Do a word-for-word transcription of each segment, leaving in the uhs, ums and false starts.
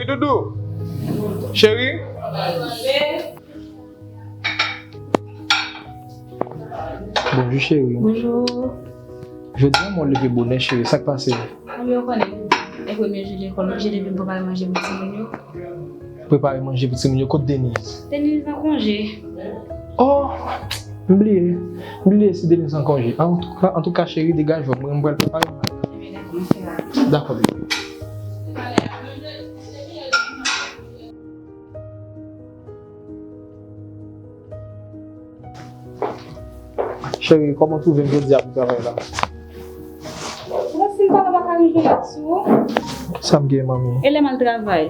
Doudou. Cheri. Bonjou, cheri. Bonjou. Jodi a, mwen leve bonè, cheri. Sa k pase? Mwen, ou konnen, e premye jou lekòl, m oblije leve m prepare manje pou timoun yo. Prepare manje pou timoun yo. Kot Deniz? Deniz nan konje. Oh, m bliye. M bliye si Deniz nan konje. Antouka, antouka, cheri, degaje w. Mwen, m pral prepare manje. Dakò, bebe. Cheri, kòman w twouve m jodi a pou travay la? Mwen, si m pa la, pa ka rive la sou ou. Sa m gen, manmi? E lè m al travay?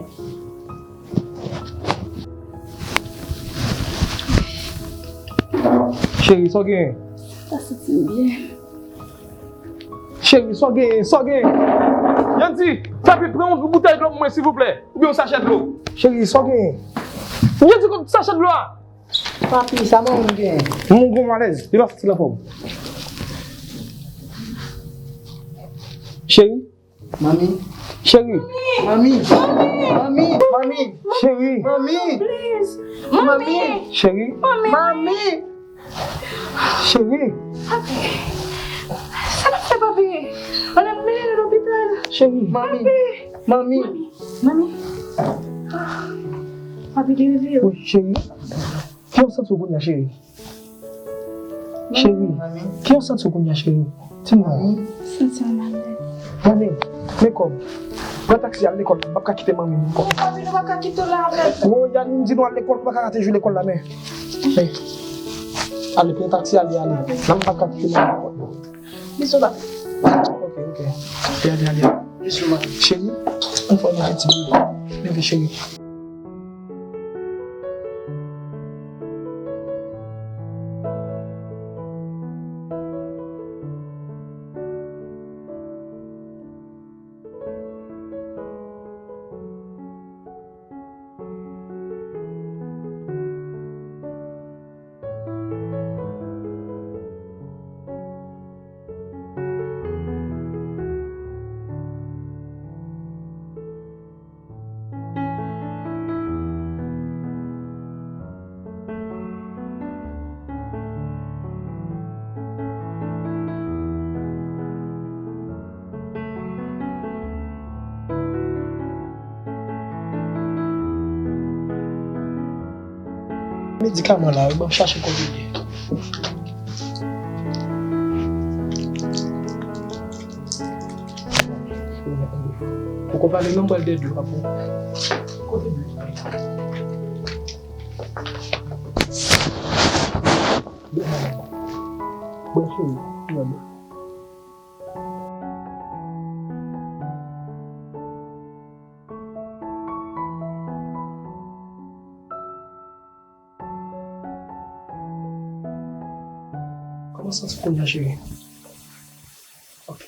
Cheri, sa w genyen? Pa santi m byen. Cheri, sa w genyen? Sa w genyen? Yandy, tanpri, pran yon boutèy dlo pou mwen, silvouplè. Oubyen yon sachè dlo. Cheri, sa w genyen? Yandy, kot sachè dlo a? Papi, sa manman m genyen? Manman w gon malèz. Li pa santi l anfòm. Cheri? Manmi. Cheri. Manmi. Manmi. Manmi. Cheri. Manmi. Please. Manmi. Cheri. Manmi. Manmi. Cheri. Papi. Sa n ap fè, papi? Ann al mennen l lopital. Cheri. Manmi. Papi. Manmi. Manmi. Papi, li reveye. Wi, cheri. Kijan w santi w kounye a, cheri? Cheri, kijan w santi w kounye a, cheri? Di m non. Santi m mal. Manmi, men kòb. Pran taksi al lekòl, m p ap ka kite manmi m ankò. Papi, nou pa ka kite w la avè l. Woy, Yandy, m di nou al lekòl, nou pa ka rate jou lekòl la, men. Men. Ale, pran taksi, ale, ale. La, m p ap ka kite manmi m ankò. Bisou, papi. Ok, ok. Ok, ale, ale. Bisou, manmi. Cheri, ann fè yon ti bebe. Bebe, cheri. Medikaman la wi, ban m chache kote l ye. Poko pale non, m pral dèyè dlo a pou ou. Kote dlo a? Bon, cheri, gade. Kòman w santi w kounye a, cheri? Ok.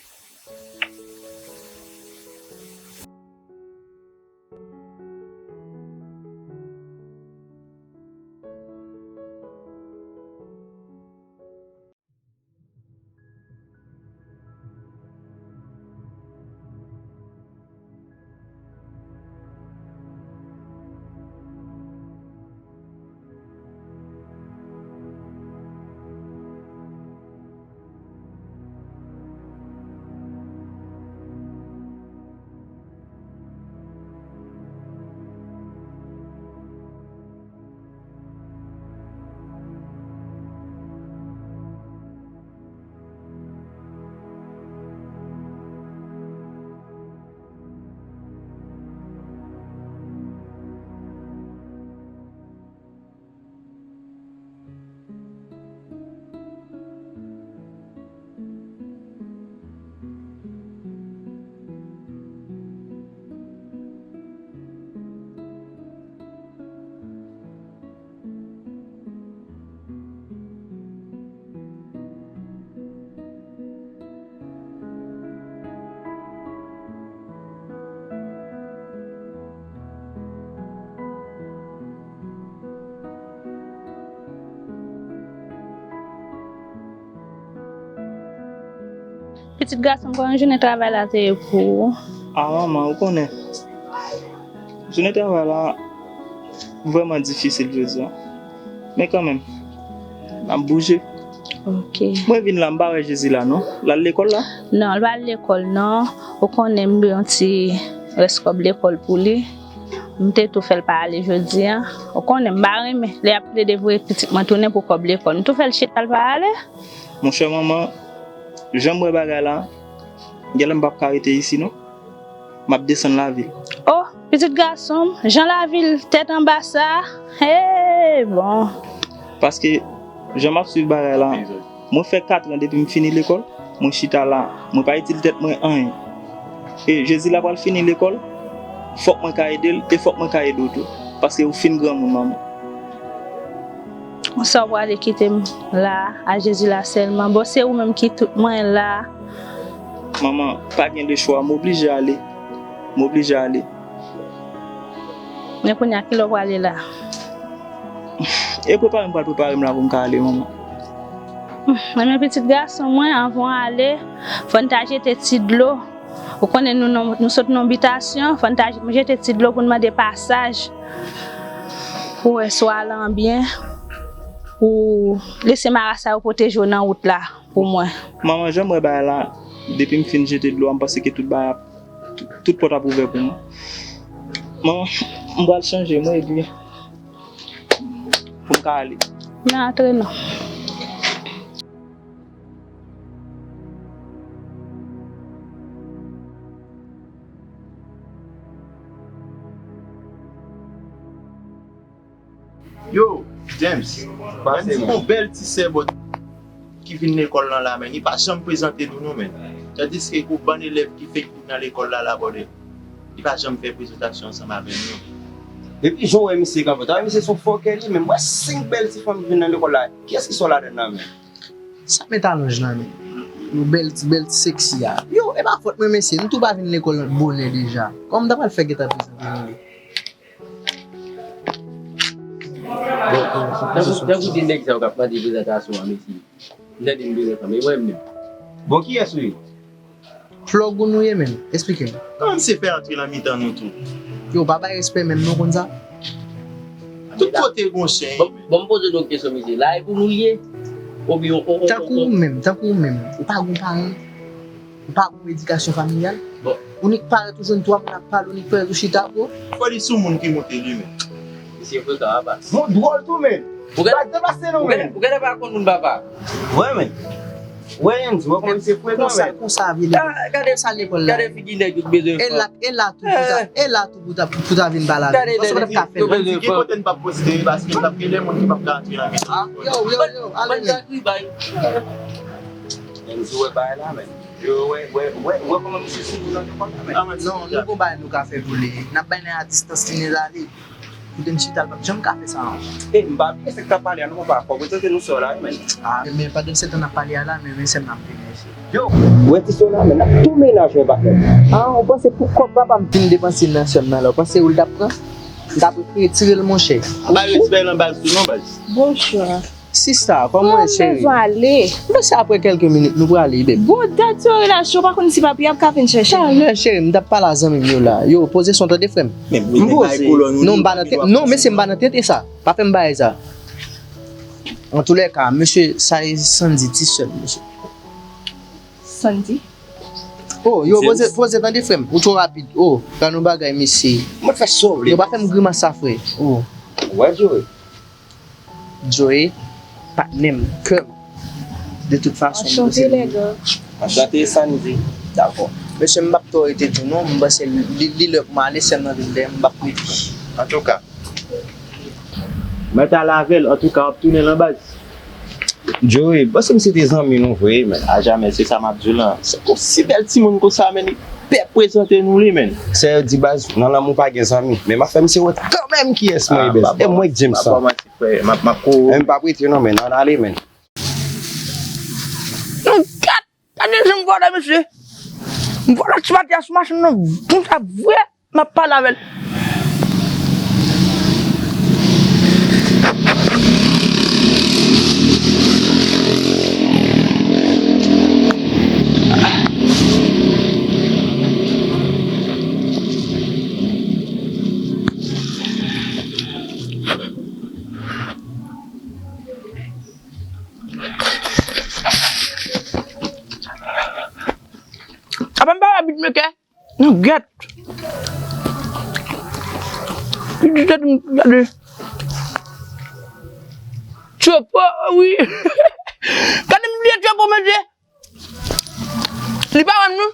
Pitit gason m, kòman jounen travay la te ye pou ou? A manman, ou konnen. Jounen travay la vrèman difisil jodi a. Men kanmenm, n ap bouje. Ok. Mwen vin la, m pa wè Jezi la non. L al lekòl la? Non, l pa al lekòl non. Ou konnen m dwe yon ti rès kòb lekòl pou li. M te tou fè l pa ale jodi a. Ou konnen m pa renmen lè y ap plede voye pitit mwen tounen pou kòb lekòl. M tou fè l chita l pa ale. Monchè manman, jan m wè bagay la, genlè m p ap ka rete isi non. M ap desann lavil. Oh, pitit gason m, jan lavil tèt anba sa, hey, bon. Paske, jan m ap swiv bagay la, mwen fè katran depi m fini lekòl, mwen chita la, mwen pa itil tèt mwen anyen. E Jezi la pral fini lekòl, fòk mwen ka ede l, e fòk mwen ka ede w tou. Paske ou fin granmoun, manman. Konsa w prale kite m la, a Jezi la sèlman. Bon, se ou menm ki tout mwen la. Manman, pa gen lechwa, m oblije ale. M oblije ale. Men kounye a, kilè w prale la? E prepare m pral prepare m la pou m ka ale, manman. Enben, pitit gason mwen, anvan w ale, fò n ta jete ti dlo. Ou konnen nou, nou, nou sot nan bitasyon, fò n ta jete ti dlo pou n mande pasaj. Pou wè si w al anbyen, pou lese marasa yo pwoteje w nan wout la pou mwen. Manman, jan m wè bagay la, depi m fin jete dlo a, m panse ke tout bagay ap, tout, tout pòt ap ouvè pou mwen. Manman, m pral chanje, mwen, epi pou m ka ale. Men antre non. Yo, James, men m di gon bèl ti sè bòt ki vin lekòl lan la, men li pa janm prezante nou non, men. Tandiske gon bann elèv ki fenk vin nan lekòl la, la, bòdè, li pa janm fè prezantasyon ansanm avè nou. Epi jan w wè misye kanpe, ta wè misye se yon fòkè li menm. M wè senk bèl ti fanm ki vin nan lekòl la. Kiyès ki sòt ladann nan, men? Sa met alonj nan men. Yon bèl ti, bèl ti seksi a. Yo, e pa fòt mwen, mesye. Nou tou pa vin lekòl bonè deja. Kòman m ta pral fè gentan prezante nou li? Tankou, tankou de nèg sa yo k ap mande prezantasyon an, mesye. M tande m bezwen fanm, e mwen menm. Bon, kiyès ou ye? Flòg ou nou ye menm? Esplike m. Kòman misye fè antre nan mitan nou tou? Yo, pa bay respè menm non, konn sa? Tout kote gon chen. Bon, bon, m poze nou kesyon, mesye. La e pou nou l ye? Oubyen, on, on, tankou ou menm, tankou ou menm. Ou pa gon paran. Ou pa gon edikasyon familyal. Bon. Ou nik parèt ou jwenn twa moun ap pale, ou nik parèt ou chita, bro. Fò li sou moun ki monte li menm. Misye frekan apa. Bon, dwòl tou, men. Ou gen, baz, depase nou, men. Ou gen pa konn moun, papa. Wè, men. Wè, Andy, wè kòman misye frekan, men. Konsa, konsa, vye lekòl. Gade, konsa lekòl la. Gade figi nèg yo bezwen fè. E la, e la tou pou ta, e la tou pou ta, pou ta vin pale avè m. Paske w pa t ap ka fè l. Ki kote n p ap poste, paske n p ap gen de moun ki p ap ka antre nan mitan. Ah, yo, yo, yo, ale, men. Andy, wè bagay la, men. Yo, wè, wè, wè, wè kòman misye sou nou nan lekòl la, men. Non, nou gon bagay nou ka fè pou li. N ap bay nèg a distans li, nèg la li. Kote m chita, l p ap janm ka fè sa, non. E, m pa bliye, se k t ap pale a, nou papa, fò w prezante nou sè w la, wi, men. Ah, men pandan se tan n ap pale a la, men, men sè m nan ap vini, mesye. Yo, wè ti sè w la, men, n ap tou mennaj mwen, patnè. Ah, ou panse pou kòb papa m fin depanse nan sè m nan la, ou panse ou l t ap pran? M t ap retire l, monchè. Bay respè nan baz tou, non, baz. Bonjou. Sista, kòman w ye, cheri? Bon, m bezwen ale. M panse apre kèlke minit, nou prale, baby. Bon, dat yo relasyon, ou pa konn si papi ap ka vin chèche m. Talè, cheri, m t ap pale a zanmi m yo la. Yo, poze son, tande, frè m. M poze. Non, m pa nan tenten, non, mesye, m pa nan tenten sa. Pa fè m bagay sa. Antoulèka, mesye, sa e Sandy, ti sè m, mesye. Sandy? Oh, yo, poze, poze, tande, frè m. Ou twò rapid. Oh, gad yon bagay, mesye. Mwen fè sa w vle. Yo, pa fè m grimas sa, frè. Oh. Wè, Joe. Joe, patnè m, kè m. De tout fason, m poze l. Anchante, Sandy. Dakò. Mesye, m p ap twò rete tou non, m panse li, li lè pou m ale, sè m nan vin dèyè m, m p ap rete. Antouka, mèt ale avè l, antouka, w ap tounen l an baz. Joe, m panse misye te zanmi nou vre, men. Ajamè, se sa m ap di w lan. Se yon si bèl timoun konsa, men, li pè prezante nou li, men. Sa yo di baz, nan lanmou pa gen zanmi. Men m ap fè misye wè kanmenm kiyès mwen ye, baz. E mwen k James sa. Frè, m ap, m ap ko- Men m p ap rete non, men, ann ale, men. Gad, gade jan m vòlè, mesye. M vòlè ti Matyas machin nan, konsa vre, m ap pale avè l. Apa m pa wè beatmaker? Non, gèt. Li di tèt m gade. Tchopo, wi. Gade m bliye Tchopo, mesye. Li pa wè m, non.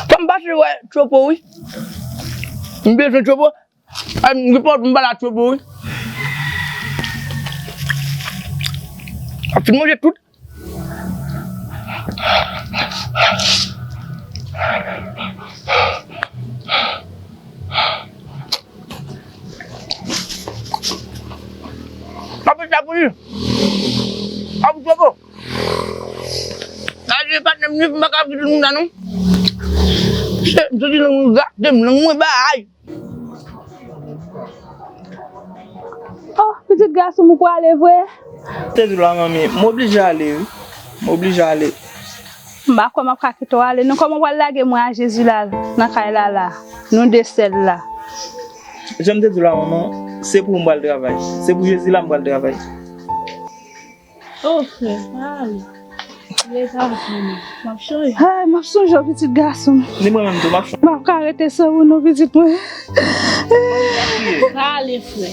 Fò m pase wè Tchopo, wi. M bezwen Tchopo. Ay, m gen pòt m pale ak Tchopo, wi. Ap fin manje tout. Ap fè sa pou li. Ap Tchopo. Gade patnè m, m pa ka kite moun sa non. Se, m santi lang mwen gate m, lang mwen bay. Oh, pitit gason m, ou prale vre? Te di w la, manmi, m oblije ale, wi. M oblije ale. M pa kwè m ap ka kite w ale. Non, kòman w pral lage mwen a Jezi la, nan kay la, la? Nou de sèl la. Jan m te di w la, manman, se pou ou m pral travay. Se pou Jezi la m pral travay. Oh, frè, pa ale. Lè sa va fini. M ap chanje. Ay, m ap sonje w, pitit gason m. Ni mwen menm tou, m ap chanje. M ap ka rete san ou non, pitit mwen. Pa ale, frè.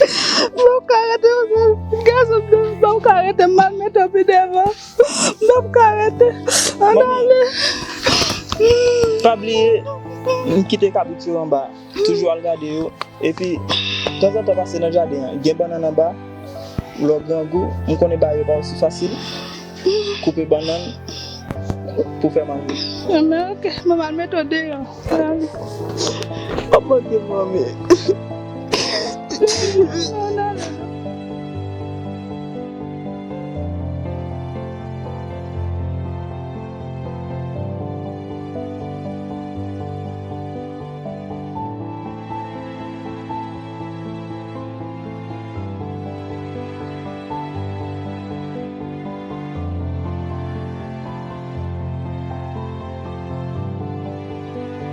M ap ka rete, pitit gason m, m ap ka rete, m ap mete w pi devan. M ap ka rete. Ann ale. Pa bliye, m kite kabrit yo anba. Toujou al gade yo. Epi, tanzantan pase nan jaden an. Gen bannann anba. Lè w grangou, m konnen bagay yo pa osi fasil. Koupe bannann pou fè manje. Enben, oke. Mwen al mete w deyò. Ann ale. Pa manke manmi.